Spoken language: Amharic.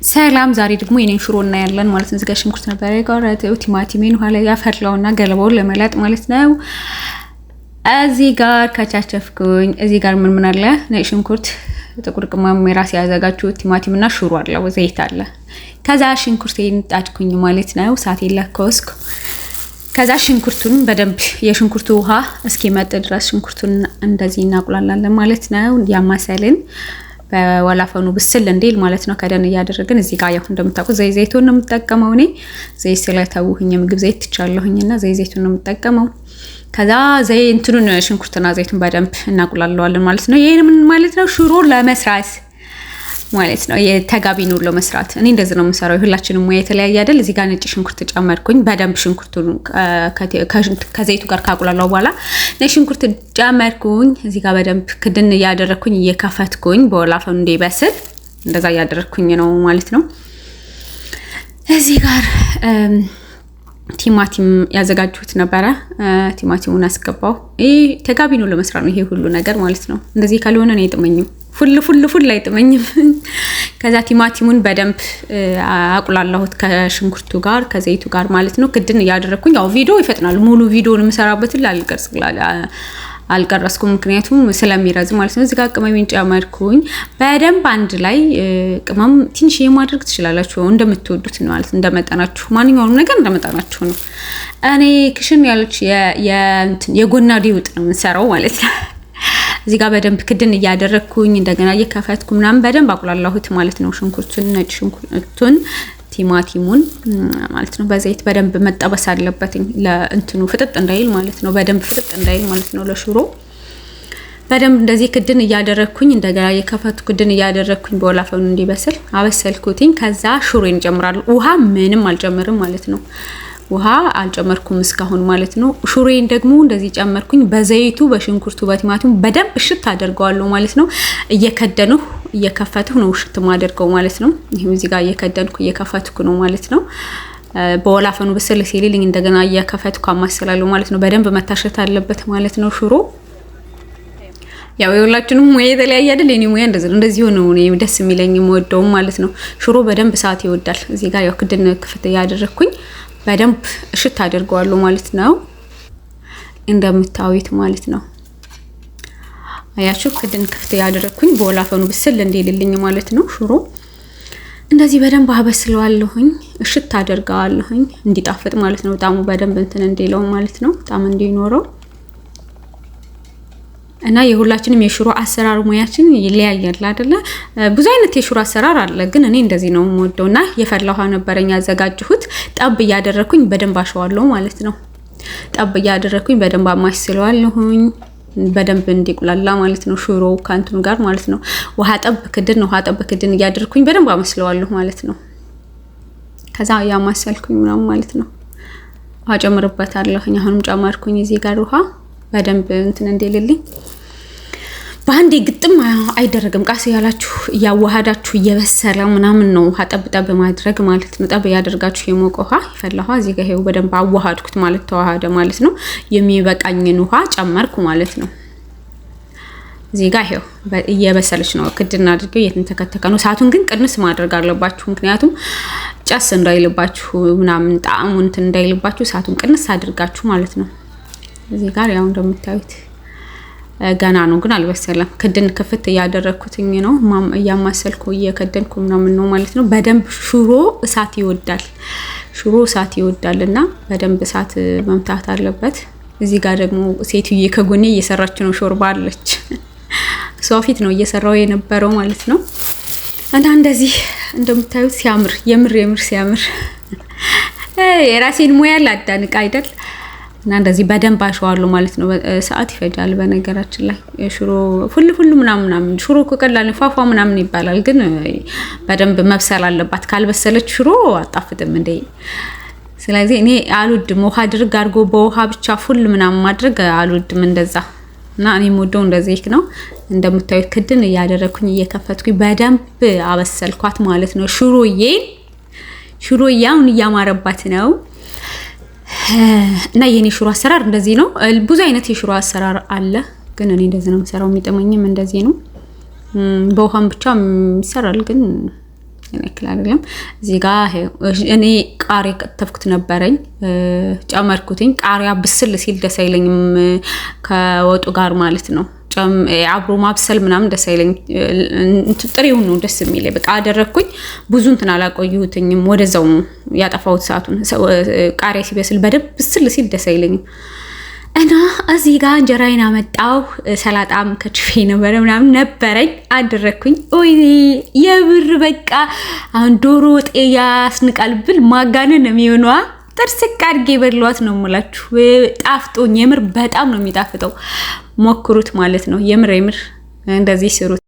ሰላም ዛሬ ደግሞ የኔን ሽሮ እናያለን ማለት ነው። እዚህ ጋር ሽንኩርት ነበር የቆረጠው፣ ቲማቲሜን ውሃ ላይ ያፈላውና ገለባውን ለመላጥ ማለት ነው። እዚህ ጋር ከቻቸፍኩኝ። እዚህ ጋር ምን ምን አለ? ነጭ ሽንኩርት፣ ጥቁር ቅመም፣ የራሴ ያዘጋጁት ቲማቲም እና ሽሮ አለ፣ ዘይት አለ። ከዛ ሽንኩርቴን ጣድኩኝ ማለት ነው። እሳቴን ለኮስኩ። ከዛ ሽንኩርቱን በደንብ የሽንኩርቱ ውሃ እስኪመጥ ድረስ ሽንኩርቱን እንደዚህ እናቁላላለን ማለት ነው። ያማሰልን በወላፈኑ ብስል እንዲል ማለት ነው። ከደን እያደረግን እዚህ ጋር ያው እንደምታውቁት ዘይት ዘይቱን ነው የምጠቀመው እኔ ዘይት ስለተውሁኝ የምግብ ዘይት ትቻለሁኝና ዘይት ዘይቱን ነው የምጠቀመው። ከዛ ዘይ እንትኑን ሽንኩርትና ዘይቱን በደንብ እናቁላለዋለን ማለት ነው። ይሄን ምን ማለት ነው? ሽሮ ለመስራት ማለት ነው። የተጋቢኖ ለመስራት እኔ እንደዚህ ነው የምሰራው። ሁላችንም ሙያ የተለያየ አይደል? እዚህ ጋር ነጭ ሽንኩርት ጨመርኩኝ። በደንብ ሽንኩርቱን ከዘይቱ ጋር ካቁላላው በኋላ ነጭ ሽንኩርት ጨመርኩኝ። እዚህ ጋር በደንብ ክድን እያደረግኩኝ እየከፈትኩኝ በወላፈኑ እንዲበስል እንደዛ እያደረግኩኝ ነው ማለት ነው። እዚህ ጋር ቲማቲም ያዘጋጁት ነበረ። ቲማቲሙን አስገባው። ይሄ ተጋቢኖ ለመስራት ነው ይሄ ሁሉ ነገር ማለት ነው። እንደዚህ ካልሆነ ነው አይጥመኝም። ፉል ፉል ፉል አይጥመኝም። ከዛ ቲማቲሙን በደንብ አቁላላሁት ከሽንኩርቱ ጋር ከዘይቱ ጋር ማለት ነው። ክድን እያደረግኩኝ ያው ቪዲዮ ይፈጥናል። ሙሉ ቪዲዮን የምሰራበትን አልቀረስኩም፣ ምክንያቱም ስለሚረዝም ማለት ነው። እዚህ ጋር ቅመሜን ጨመርኩኝ በደንብ አንድ ላይ። ቅመም ትንሽ ማድረግ ትችላላችሁ እንደምትወዱት ማለት እንደመጠናችሁ፣ ማንኛውንም ነገር እንደመጠናችሁ ነው። እኔ ክሽን ያለች የጎናዴ ወጥ ነው የምንሰራው ማለት ነው። እዚህ ጋር በደንብ ክድን እያደረግኩኝ እንደገና እየከፈትኩ ምናምን በደንብ አቁላላሁት ማለት ነው። ሽንኩርቱን፣ ነጭ ሽንኩርቱን፣ ቲማቲሙን ማለት ነው። በዘይት በደንብ መጠበስ አለበት ለእንትኑ ፍጥጥ እንዳይል ማለት ነው። በደንብ ፍጥጥ እንዳይል ማለት ነው። ለሽሮ በደንብ እንደዚህ ክድን እያደረግኩኝ እንደገና የከፈቱ ክድን እያደረግኩኝ በወላፈኑ እንዲበስል አበሰልኩትኝ። ከዛ ሽሮን እጨምራለሁ። ውሃ ምንም አልጨምርም ማለት ነው። ውሃ አልጨመርኩም እስካሁን ማለት ነው። ሽሮዬን ደግሞ እንደዚህ ጨመርኩኝ። በዘይቱ በሽንኩርቱ በቲማቲሙ በደንብ እሽት አደርገዋለሁ ማለት ነው። እየከደንሁ እየከፈትሁ ነው እሽት ማደርገው ማለት ነው። ይሄው እዚህ ጋር እየከደንኩ እየከፈትኩ ነው ማለት ነው። በወላፈኑ ብስል ሲልልኝ እንደገና እየከፈትኩ አማስላለሁ ማለት ነው። በደንብ መታሸት አለበት ማለት ነው ሽሮ። ያው የሁላችንም ሙያ የተለያየ አይደል? የኔ ሙያ እንደዚህ ነው። እንደዚህ ሆኖ ነው ደስ የሚለኝ የምወደውም ማለት ነው። ሽሮ በደንብ ሰዓት ይወዳል። እዚህ ጋር ያው ክድን ክፍት እያደረግኩኝ በደንብ እሽት አድርገዋለሁ ማለት ነው። እንደምታዩት ማለት ነው። አያችሁ ክድን ክፍት ያደረግኩኝ በወላፈኑ ብስል እንዲልልኝ ማለት ነው። ሽሮ እንደዚህ በደንብ አበስለዋለሁኝ፣ እሽት አደርገዋለሁኝ እንዲጣፍጥ ማለት ነው። ጣሙ በደንብ እንትን እንዲለው ማለት ነው፣ ጣም እንዲኖረው። እና የሁላችንም የሽሮ አሰራር ሙያችን ይለያያል አይደለ? ብዙ አይነት የሽሮ አሰራር አለ፣ ግን እኔ እንደዚህ ነው የምወደው። እና የፈላ ውሃ ነበረኝ ያዘጋጀሁት። ጠብ እያደረግኩኝ በደንብ አሸዋለሁ ማለት ነው። ጠብ እያደረግኩኝ በደንብ አማስለዋለሁኝ በደንብ እንዲቁላላ ማለት ነው። ሽሮ ከእንትኑ ጋር ማለት ነው። ውሃ ጠብ ክድን ውሃ ጠብ ክድን እያደረግኩኝ በደንብ አመስለዋለሁ ማለት ነው። ከዛ ያማሰልኩኝ ምናምን ማለት ነው። ውሃ ጨምርበታለሁኝ። አሁንም ጨመርኩኝ እዚህ ጋር ውሃ በደንብ እንትን እንዲልልኝ። በአንዴ ግጥም አይደረግም። ቃስ ያላችሁ እያዋሃዳችሁ እየበሰለ ምናምን ነው ውሃ ጠብ ጠብ ማድረግ ማለት ነው። ጠብ እያደርጋችሁ የሞቀ ውሃ፣ የፈላ ውሃ እዚህ ጋር ይኸው በደንብ አዋሃድኩት ማለት ተዋሃደ ማለት ነው። የሚበቃኝን ውሃ ጨመርኩ ማለት ነው። እዚህ ጋር ይኸው እየበሰለች ነው። ክድን አድርጌው እየተንተከተከ ነው። እሳቱን ግን ቅንስ ማድረግ አለባችሁ። ምክንያቱም ጨስ እንዳይልባችሁ ምናምን ጣዕሙ እንትን እንዳይልባችሁ እሳቱን ቅንስ አድርጋችሁ ማለት ነው። እዚህ ጋር ያው እንደምታዩት ገና ነው ግን አልበሰለም። ክድን ክፍት እያደረግኩትኝ ነው እያማሰልኩ እየከደንኩ ምናምን ነው ማለት ነው። በደንብ ሽሮ እሳት ይወዳል። ሽሮ እሳት ይወዳል እና በደንብ እሳት መምታት አለበት። እዚህ ጋር ደግሞ ሴትዬ ከጎኔ እየሰራች ነው፣ ሾርባ አለች። እሷ ፊት ነው እየሰራው የነበረው ማለት ነው። እና እንደዚህ እንደምታዩት ሲያምር፣ የምር የምር ሲያምር፣ የራሴን ሙያ ላዳንቅ አይደል? እና እንደዚህ በደንብ አሸዋለሁ ማለት ነው። ሰዓት ይፈጃል። በነገራችን ላይ ሽሮ ፉል ፉል ምናምን ምናምን፣ ሽሮ እኮ ቀላል ፏፏ ምናምን ይባላል፣ ግን በደንብ መብሰል አለባት። ካልበሰለች ሽሮ አጣፍጥም እንዴ። ስለዚህ እኔ አልወድም ውሃ ድርግ አድርጎ በውሃ ብቻ ፉል ምናምን ማድረግ አልወድም እንደዛ። እና እኔ የምወደው እንደዚህ ነው። እንደምታዩት ክድን እያደረግኩኝ እየከፈትኩኝ በደንብ አበሰልኳት ማለት ነው። ሽሮዬን ሽሮዬ አሁን እያማረባት ነው። እና የኔ ሽሮ አሰራር እንደዚህ ነው። ብዙ አይነት የሽሮ አሰራር አለ፣ ግን እኔ እንደዚህ ነው የምሰራው። የሚጥመኝም እንደዚህ ነው። በውሃም ብቻ ይሰራል፣ ግን ያክል አይደለም። እዚህ ጋ እኔ ቃሪያ ከተፍኩት ነበረኝ ጨመርኩትኝ። ቃሪያ ብስል ሲል ደስ አይለኝም ከወጡ ጋር ማለት ነው። አብሮ ማብሰል ምናምን ደስ አይለኝም። ጥሬውን ነው ደስ የሚለኝ። በቃ አደረግኩኝ። ብዙ እንትን አላቆየሁትኝም። ወደዛው ነው ያጠፋሁት ሰዓቱን። ቃሪያ ሲበስል በደንብ ብስል ሲል ደስ አይለኝም። እና እዚህ ጋር እንጀራዬን አመጣሁ። ሰላጣም ከችፌ ነበረ ምናምን ነበረኝ አደረግኩኝ። ወይኔ የብር በቃ አሁን ዶሮ ወጤ ያስንቃል ብል ማጋነን ነው የሚሆነዋ። ጥርስቅ አድርጌ በሏት ነው የምላችሁ። ጣፍጦኝ የምር በጣም ነው የሚጣፍጠው። ሞክሩት ማለት ነው። የምር የምር እንደዚህ ስሩት።